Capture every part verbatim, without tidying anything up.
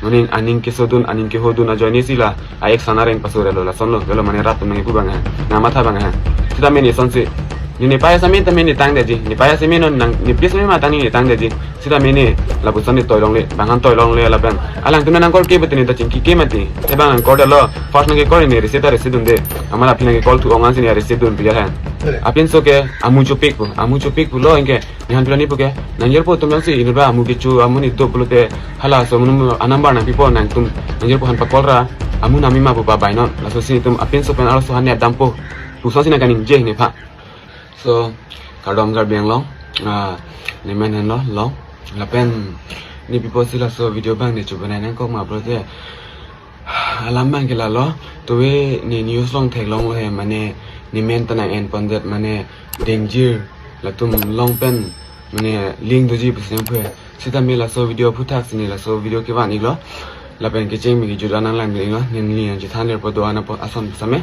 Mane aning kesodun, aning kehodun ajoine si la a ex an areng paso relo, lason lo, velo mane rat atum nangkipu abang he, nangmatha abang he. Sitame ne sonsi, ne, ne paya same tame ne tangdetji, ne paya same non nang, ne pia same ma tangni ne tangdetji. Sitame ne lapuson ne toilongle, bang an toilongle lapen alangtum nangkorke bete ne ta chingkike mati. Te bang nangkordetlo, first nangkekor ne receive ta receive dunde. Amat aphi nangke call thu-ong ansi ne receive dunpi he. Apinso ke amu chopik pu, amu chopik pulo anke nephan piloni pu ke, nangjirpo atum jongsi inut ba amu kecho, amu ne do pulote, halaso amonit anumber nangpipo, nangtum nangjirpo aphan pa-call ra, amu nangpi ma pu pa bai non. Lasosi netum apinso pen arloso aphan nep dampo pu sonsi nangkaningje nephan. So, kardom Karbi Anglong, ah, nemen henlo, Long. Lapen ne pi apotsi laso video abang ne chobonai nangkok ma pulote, alam abang ke lalo, tuve ne news along theklonglo he, mane nemen ta nang-enpondet, mane danger, latum along pen, mane link doji pusi nangpu he. Sitame laso video aphuthak si ne laso video kevan iklo. Lapen kecheng me kejut an nanglangdun iklo, neli nangchethan ler po do-an apo ason same.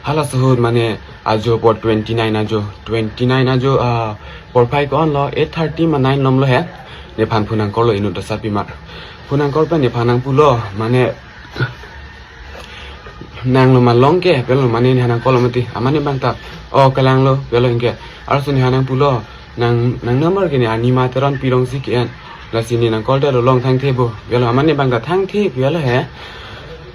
Halaso ahut mane ajo apor twenty nine ajo, twenty nine ajo, ah, porphai ko-an lo, eight thirty ma nine lom lo he. Nephan phone nangkorlo inut asarpimar. Phone nangkor pen nephan nangpulo, mane nanglo ma Long ke, velo mane nephan nangkorlo mati. Amat ne bang ta, o, kalanglo, velo anke. Arloso nephan nangpulo, nang, nang number ke ne Anima Teron pilongsi ke-en. Lasi ne nang-call detlo Long, thangthe bo, velo amat ne bang ta thangthe velo he.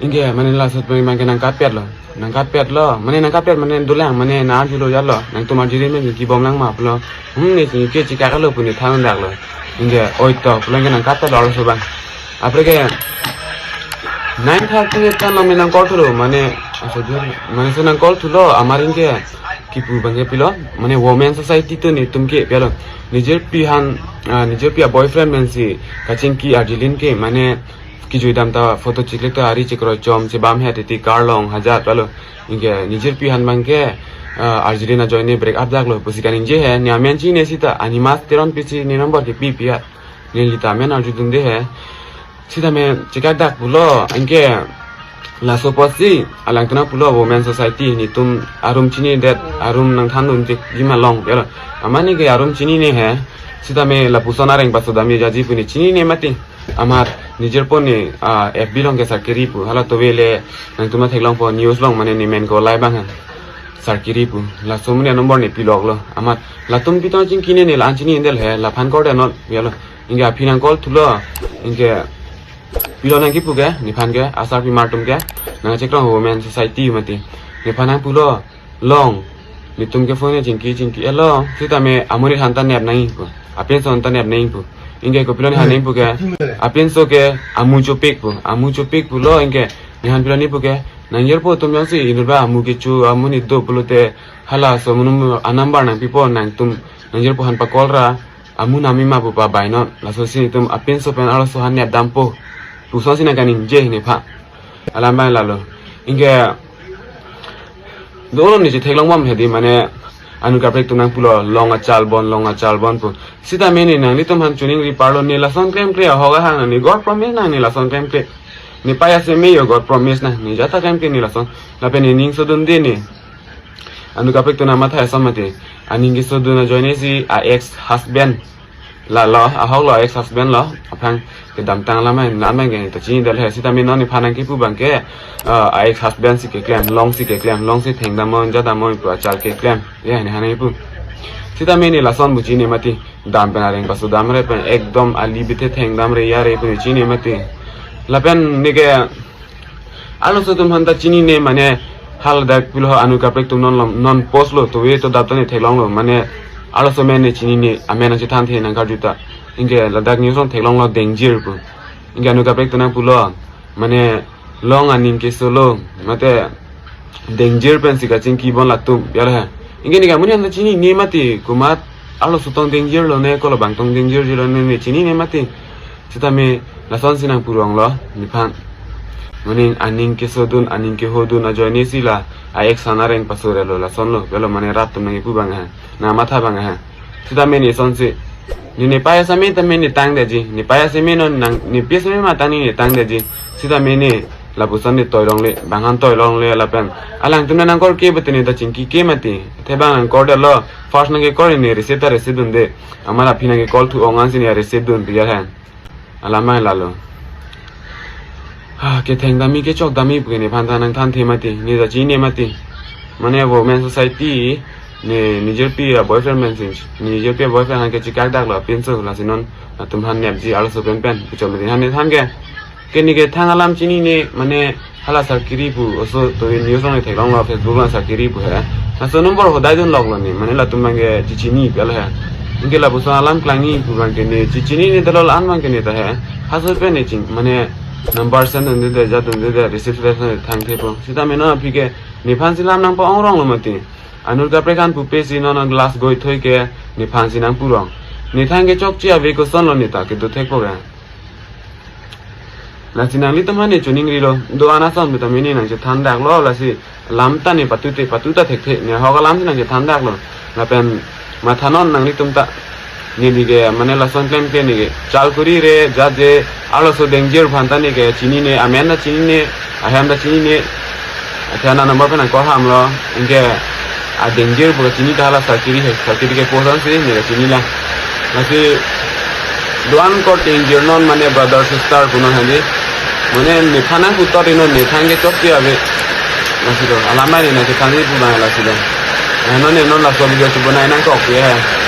Anke mane laso pen bang ke nangkatpetlo. Nangkatpetlo, mane nangkatpet mane dolang, mane nang-arjulo jatlo. Nangtum arjuri men kibom lang ma pulo. Hmm, ne chingke chikaklo pu ne than daklo. Anke oi to, pulo anke nangkatpetlo arloso abang. Apre ke nine thirty ne tan lo, mane nang-call thulo, mane, aso jor, mane so nang-call thulo, amar anke kipu abang ke pilo, mane women society atum netum ke pilo. Nijirpi aphan, ah, nijirpi a-boyfriend pensi kachingki arjulin ke, mane kejui dam ta photo chiklik ta ari chikroi chom chebam he titi car along hajat velo. Anke nijirpi aphan bang ke, ah, arjulin ajoine break up daklo pusi kaningje he, ne amen chinine sita, Anima Teron pusi ne number kepi pi a. Neli ta amen arjudunde he. Sitame chikak dak pulo, anke laso apotsi alangtum nangpulo women society netum arum chinidet, arum nangthandun tik jima Long velo. Amat ne ke arum chinine he. Sitame lapuson areng paso damji jaji pu ne chinine mati. Amat nijirpo ne, ah, F B along ke Sarkiri pu. Hala tuve le nangtum ta theklongpo news along mane nemen ko lai bang he. Sarkiri pu. Laso amonit anumber ne piloklo. Amat latum pitong chingkine ne la-an chinine del he, laphan kordet non velo. Anke aphi nang-call thulo, anke pilo nangkipu ke, nephan ke, asarpimar atum ke, nangchekrong women society mati. Nephan nangpulo, Long, netum ke phone ne chingki chingki-etlo, sitame amonit aphan ta nep nangji pu, apinso aphan ta nep nangji pu. Anke kopilo nephan nangpu ke, apinso ke amu chopik pu, amu chopik pulo anke, nephan piloni pu ke, nangjirpo atum jongsi inut ba amu kecho, amu ne do pulote, halaso amonit anumber nangpipo, nangtum nangjirpo aphan pa-call ra, amu nangpi ma pu pa bai non. Lasosi netum apinso pen arloso aphan nep dampo pu sonsi nangkaningje nephan. Alam abang lalo. Anke do-an ne chetheklongbom hedi, mane anut kaprek atum nangpulo Long achal bon, Long achal bon pu. Sitame ne nanglitum aphan choningri parlo, ne lason klemkle ahok ahang nang ne God promise nang ne lason klemkle. Ne paya seme yo God promise nang ne jata klemkle ne lason. Lapen ne ning sodunde ne. Anut kaprek atum nangmatha ason mati. Aning kesodun ajoine si a-ex husband. Lalo, ahok lo, ex husband lo. Aphrang kedamtang alam abang, alam abang ke ta chinidel he. Sitame non nephan nangkipu abang ke, ah, a-ex husband si keklem, Long si keklem, Long si thengdamnon jadamnon pu achal keklem. Ya, nephan nangkipu. Sitame ne lason pu chini mati. Dam pen areng paso damre pen ekdom ali bithe thengdamre yare pu ne chini mati. Lapen ne ke arloso atum aphan ta chinine, mane haladak pilo anut kaprek atum non lom, non post lo, tuve to dap ta ne theklonglo, mane arloso amen ne chinine, amen nangchethan the nangkarju ta. Anke ladak news along theklonglo danger pu. Anke anut kaprek atum nangpulo, mane Long aning kesolo, mate danger pensi kachingki bon latum, ya he. Anke ne ke amonit aphan ta chinine mati, komat arloso tong danger lo ne, kolo bang tong danger lo ne, ne chinine mati. Sitame lasonsi nangpu ronglo nephan. Mane aning kesodun, aning kehodun ajoine si la a-ex an areng paso relo, lason lo, velo mane rat atum nangkipu abang he, nangmatha abang he. Sitame ne sonsi, ne, ne paya same tame ne tangdetji, ne paya same non nang, ne pia same ma tangni ne tangdetji. Sitame ne lapuson ne toilongle, bang an toilongle lapen alangtum nangkorke bete ne ta chingkike mati. Te bang nangkordetlo, first nangkekor ne receive ta receive dunde. Amat aphi nangke call thu-ong ansi ne receive dunpi he. Alam abang lalo. Ah, ketheng dami kechok dami pu ke nephan ta nangthanthe mati, ne ta chini mati. Mane women society ne nijirpi a boyfriend pensi, nijirpi a boyfriend aphan ke chekak daklo apinso, lasi non latum aphan nepji arloso pen pen kechok mati. Aphan nephan ke, ke ne ke thang alam chinine, mane hala sarkiri pu oso to news along theklonglo, Facebook along sarkiri pu he. Laso number hodai dunloklo ne, mane latum abang ke chechini pu alo he. Anke lapuson alam klangji pu abang ke ne chechinine, dolo la-an abang ke ne ta he. Halaso pen ne ching, mane number send dunde de, jat dunde de, receive send dunde, thangthepo. Sita meno aphi ke nephansi lam nangpa-ongronglo mati. Anur kaprek an pupe si non glass goi thoi ke nephansi nangpurong. Ne thang kechokche ave kosonlo ne ta kedo thekpo ke. Lasi nanglitum aphan ne choningrilo, do-an ason vitamin ne nangchethan daklo, lasi lam ta ne patute, patuta thekthe, ne ahok alam si nangchethan daklo. Lapen mathanon nanglitum ta, neli ke mane lason klemkle ne ke chal kuri re, jat je arloso danger aphan ta ne ke chinine, amen ta chinine, ahem ta chinine. Athe ana number pen nang call hamlo, anke a danger pu ke chini ta hala sarkiri he, sarkiri ke post ansi ne ke chinilang. Lasi do-an kor danger non, mane brother sister punon handi. Mane nephan nangputot inon, nephan kechokche ave. Lasi lo, alam mane nangchethanji pu abang lasi lo. Eh, non ne non laso video chubonai nangkok ye he.